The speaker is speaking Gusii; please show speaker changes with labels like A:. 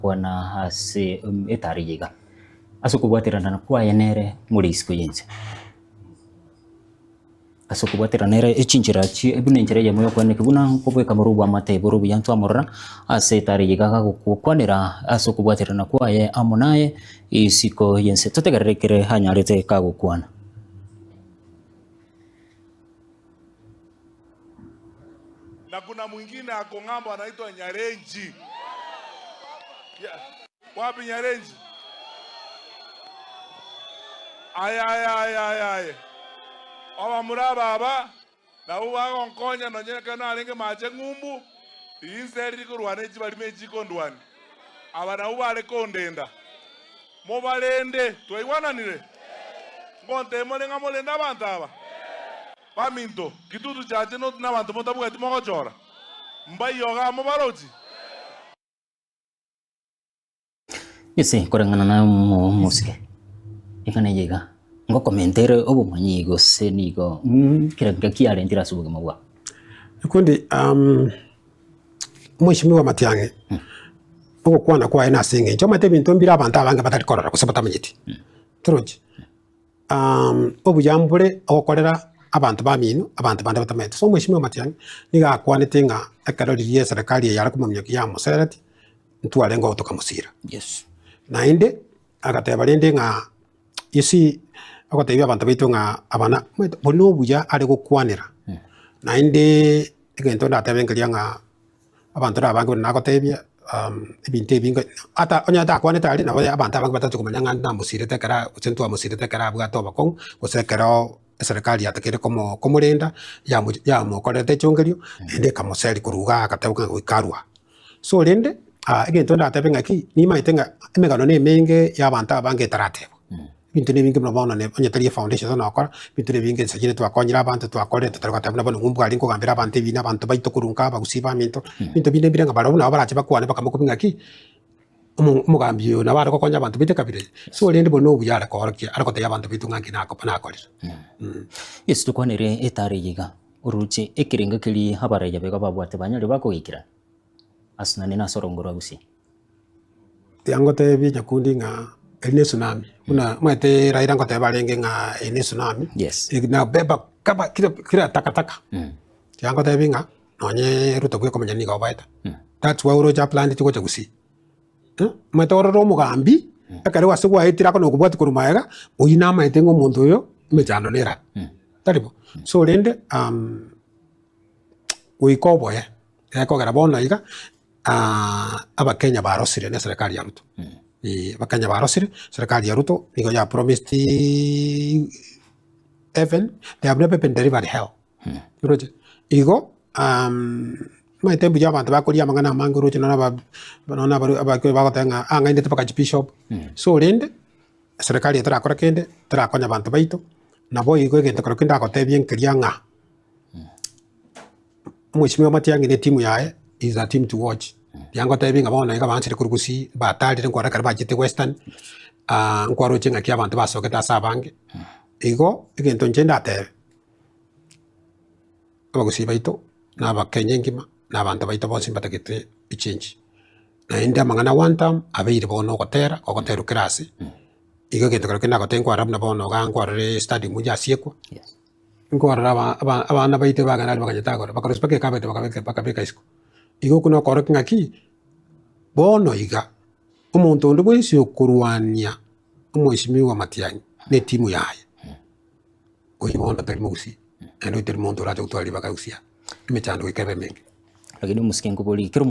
A: Kwana ase etari eye iga, ase okobwaterana kwaye nere more isiko y'ense. Ase okobwaterana nere echinchera chi buna enchera eyemo y'okwaneka buna nkobeka more obwamate bore obuya ntwamorora ase etari eye iga agagokwanera ase okobwaterana kwaye amo naye isiko y'ense. Totegerere ekere anyarete kagokwana.
B: Na kuna mwingine ako ng'ambo anaitwa Nyarenji. Ya, wapi Nyarenji? Aye aye aye aye aye. Abamura aba aba nabwo bagonkonya nonye ekero narenge mache ng'umbu, inse riri korwana echi barime echi chikondwania. Aba nabwo bare kondenda. Mobarende, twaigwananire? Ngontebie more ng'a morende abanto aba? Baminto, kitutu chiache noti nabanto motabwati mogochora? Mbaiyo igaa mobarochi?
A: Ase koreng'ana na omosike, eng'ana eye iga, ngokomenta ere obomanyi gose nigo kera kera kiarentire ase obogima bwao.
C: Ekundi Omweshimiwa Matiang'i, ogokwana kwaye nase eng'encho omanyete ebinto mbire abanto abange batari korora gose batamanyeti, torochi? Obuya mbore ogokorera abanto bamino abanto bande batamanyeti. So omweshimiwa Matiang'i nigo akwanete ng'a ekero riria eserekari eye yare komominyokia yamosereti, ntwarenge oo tokamosira.
A: Yes.
C: Naende agateba rende ng'a you see, ogotebia abanto baito ng'a abana omanyete boria na obuya are gokwanera, naende egento ndatebe nkeria ng'a abanto na abange buna nagotebia ebinto ebinge ata onye takwanete aria nabo abanto abange batache komanya ng'a namosirete ekero gose ntwamosirete ekero abwate obokong'u gose ekero eserekari yatakeire komo komorenda yamo yamokorerete echongerio naende ekamoseria korwa igaa agateba ng'a goika arwe aa. So rende egento ndatebe ng'aki nimanyete ng'a emegano na emenge ya abanto abange etaratebwa. Ebinto nebinge buna bono onye tari efoundation bono gokora, ebinto nebinge inse chire twakonyire abanto twakorire totari goteba buna bono ng'umbu aria nkogambera abanto ebina abanto baito korwa nka abagusii baminto, ebinto binde mbire ng'a barabwo nabo barache bakwane bakamokumia ng'aki, omo omogambi oyo nabo are gokonya abanto baito ekabira eye. So rende bono obuya are koorokia are gotebia abanto baito ng'a nki nakoba nakorire.
A: Yeso tokwanere etara eye iga, oroche ekerengo keria abaraiya baigo babwate banyare bakogeikera ase naende nase orongo rwa gusii.
C: Tiga ngotebie nyakundi ng'a eri ne tsunami, buna omanyete Raila ngoteba arenge ng'a eye ne tsunami,
A: Yes.
C: inabeba kaba kila kila takataka. Tiga ngotebie ng'a nonye Ruto bwe komanya nigo obaete, that's why oroche aplaneti gocha gusii, omanyete orore omogambi, ekero ase gwaetire akona gokobwatia korwa magega, oyio namanyete ng'a omonto oyo emechando nere aa, tari bo? So rende goika oboe, ekogera bono iga. Abakenya barosire ne eserekari ya Ruto, eh, abakenya barosire, eserekari ya Ruto nigo ya promised heaven, they have never been delivered hell, oroche? Igo omanyete mbuya abanto bakoria amang'ana amange oroche nonye aba nonye abaru abakoro bagoteba ng'a ang'ainete mpaka chibishop, so rende, eserekari eye terakora kende, terakonya abanto baito, nabo igo egento kerokio ndagotebie nkeria ng'a. Omweshimiwa Matiang'i na etimu yaye is a team to watch. Riria ngotebia ng'a bono iga baanchire korwa gusii, batarire nkwarora ekero bachete western, nkwaroche ng'aki abanto basogete ase abange. Igo, egento inche ndatebe, abagusii baito, na abakenya engima, na abanto baito bonsi mbatagete echange. Naende amang'ana one term, abeire bono ogotera, ogoterwa kera ase, igo egento keria nagotebia nkwarora buna bono igaa nkwarora estadium yasiekwa. Nkorora abana baito bagenda aria bakanyete agoro, bakarusia mpaka ekabete bakabeka bakabeka isiko. Igo okwo nokorokia ng'aki, bono iga, omonto onde bwensi okorwania omweshimiwa Matiang'i na etimu yaye, oyio bono tari mogusii, naende oyio tari monto orache gotwara ribaga gusii aa, emechando goika ebe emenge.
A: Lakini omosike nkoborie kera.